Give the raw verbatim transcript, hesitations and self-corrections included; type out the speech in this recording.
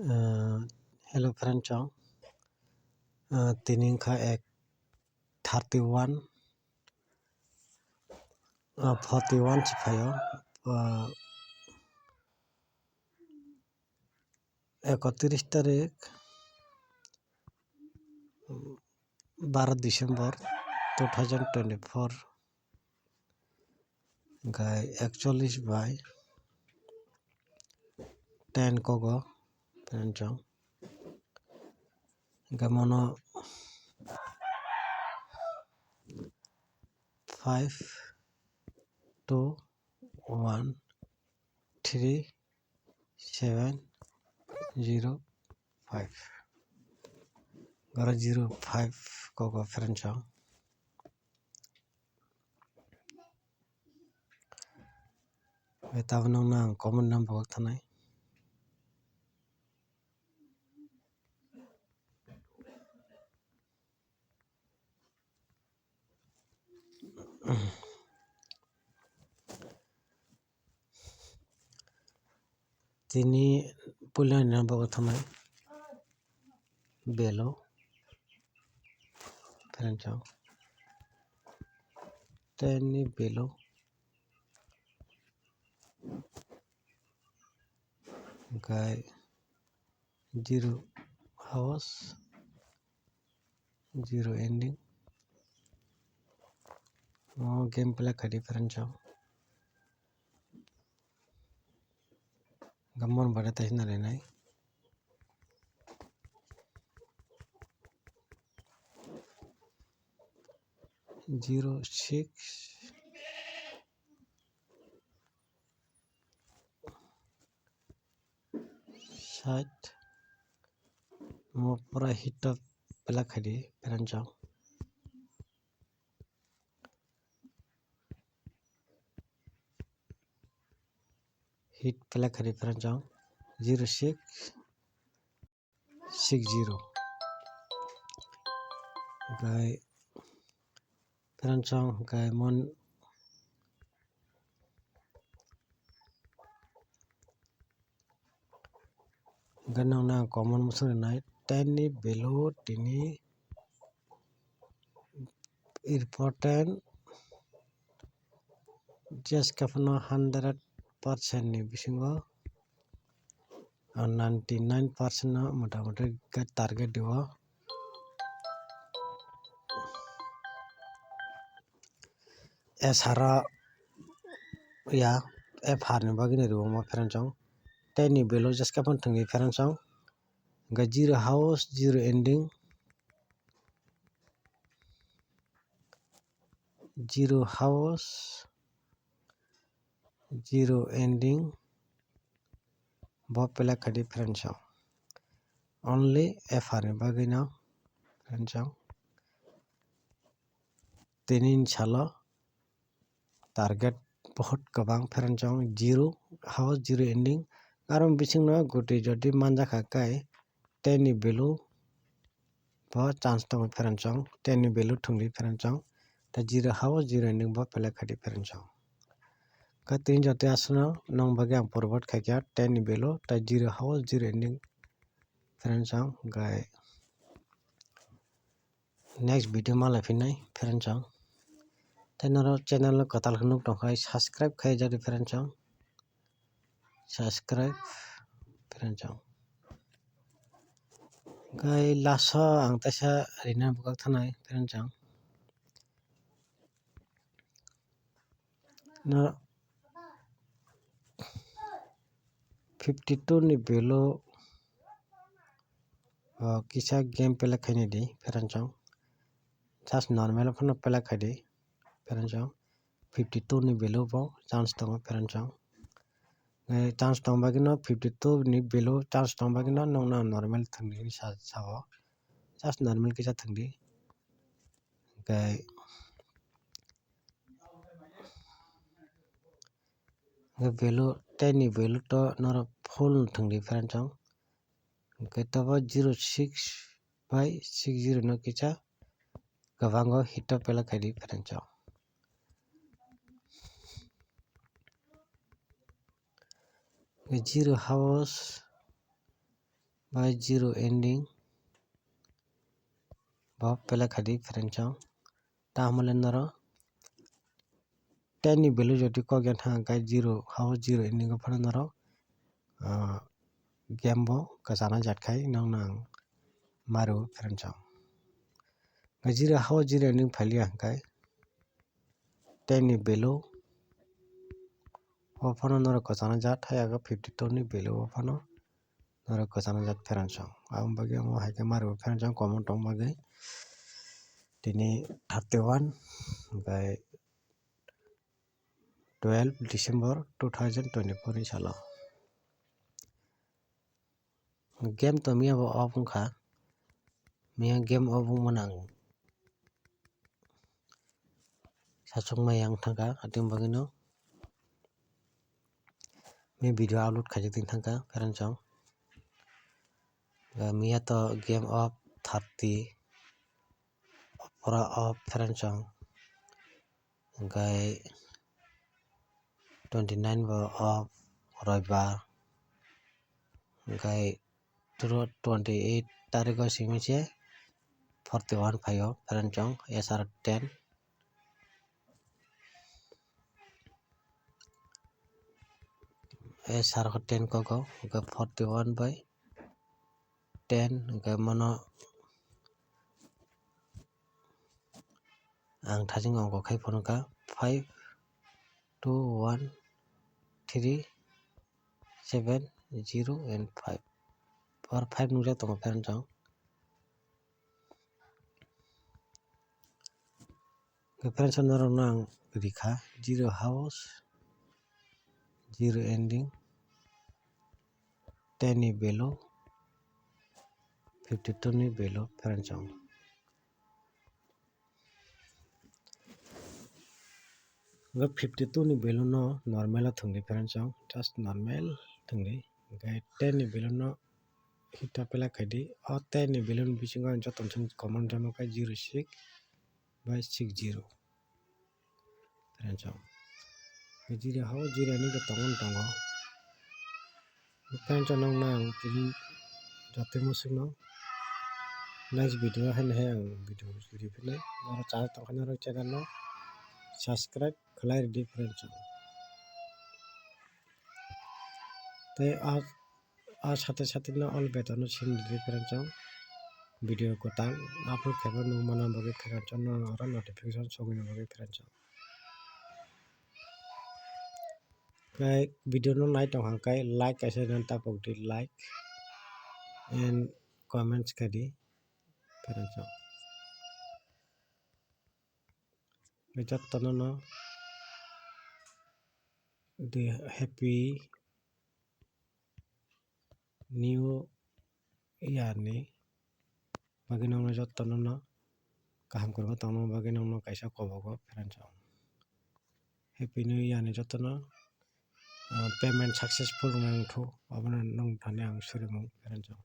Ah, hello friend chong. Ah, tini wngkha ek thirty one, ah, forty one si phaio. Ah, ekotris tarik, baro December two thousand twenty four. Hingkhe ekchollis bai ten kogo friend chong. Hingkhe mono five two one three seven zero five. Oro zero five kogo friend chong. Bai tabuk nokno ang comment number bo thanai. Tini puila ni number bo thanai. Belo friend chong. Ten ni belo. Hingkhe zero house, zero ending. O game play khaidi friend chong. Gamon bade tai hinna renai. Zero six sat. Mo pura hit to pela khaidi friend chong. Hit pela khaidi friend chong. Zero six six zero. Hingkhe friend chong hingkhe mon hingkhe nokno ang comment muchung rinai ten ni value tini important. Jeskhe phano hundred percent ni bisingo, ah, ninety nine percent no mota moti target dio. Esara ya, ephar ni bagwi no rio ma friend chong. Ten ni value jeskhe phano thwngwi friend chong. Hingkhe zero house, zero ending. Zero house, zero ending. Bo pela khaidi friend chong. Only ephar ni bagwi no friend chong. Tini ni salo target bahut kwbang friend chong, zero house, zero ending. Aro bisingno goti jodi manjakha kai ten ni value bo chance tongo friend chong, ten ni value thwngdi friend chong, tei zero house, zero ending bo pela khaidi friend chong. Kha tini jotoi aswkno nong bagwi ang forward khaikha ten ni value tei zero house, zero ending friend chong, hingkhe next video malai phinai friend chong. Tei norok channel no kwtal khe nuk tongkhai subscribe khai jadi friend chong. Subscribe friend chong. Hingkhe last o ang teisa rina bwkak thanai friend chong. No fifty two ni value o kisa game pela khaini di friend chong. Just normal phano pela khaidi friend chong. Fifty two ni value bo chance tongo friend chong. Eh, chance tong bagwi no fifty two ni value chance tong bagwi no nokno normal thwngdi sa, sao. Just normal kisa thwngdi. Hingkhe value ten ni value to norok full thwngdi friend chong. Hingkhe tobo zero six bai six zero no kisa kwbango hit to pela khaidi friend chong. Zero house, bai zero ending bo pele khaidi friends song. Tamole norok ten ni value jodi kok ya thang khe zero hao zero ending o phano norok, ah, game bo kwchana jat khai nokno ang mario friends song. Zero hao zero ending phailiya hwnkhe ten ni value o phano norok kwchana jat hai age fifty two ni value o phano norok kwchana jat friends song. Aboni bagwi omo hai khe mario friends song common tong bagwi tini thirty one hwnkhe twelve December two thousand twenty four ni salo. Game to miya bo off wngkha, miya game off wngmano ang sachukmaya wng thangkha, aboni bagwino mi video upload khaijak tong thangkha friends song. Miya to game off thirty pura off friends song. Hwnkhe twenty nine bo off roibar. Hwnkhe twenty eight tarikh o simi se forty one phaio friends song S R ten. S R ten kok o hwnkhe forty one bai ten hwnkhe mano ang thajing ongkha khai phunukha five two one three seven zero and five. Por five nukjak tongo friends song. Friends song norokno ang rikha zero house, zero ending, ten ni value, fifty two ni value friends song. Hwnkhe fifty two ni value no normal o thwngdi friends song, just normal thwngdi. Hwnkhe ten ni value no hita pela khaidi. O ten ni value ni bisingo ang joto song common jamo khe zero six bai six zero. Friends song. Zero hao zero ni bo tongo tongo. Friends song nokno ang tini jotoi muchungno next video haino hai ang video riphinai. Norok chajak tongkha norok channel no subscribe khlai rwdi friends song. Tei a, a sate sate no all better no sini rwdi friends song. Video kwtal upload khaima nukmano bagwi friends song no oro notification sogwino bagwi friends song. Khe video no nai tong hang khe like kaisa ring tapok di, like and comments khe di friends song. Jotono no the happy new year ni bagwi nokno jotono no kaham kwrwngma tongna bagwi nokno kaisa kobogo friends song. Happy new year ni jotono, ah, payment successful wngya wngthok, abono nokthani ang surimung friends song.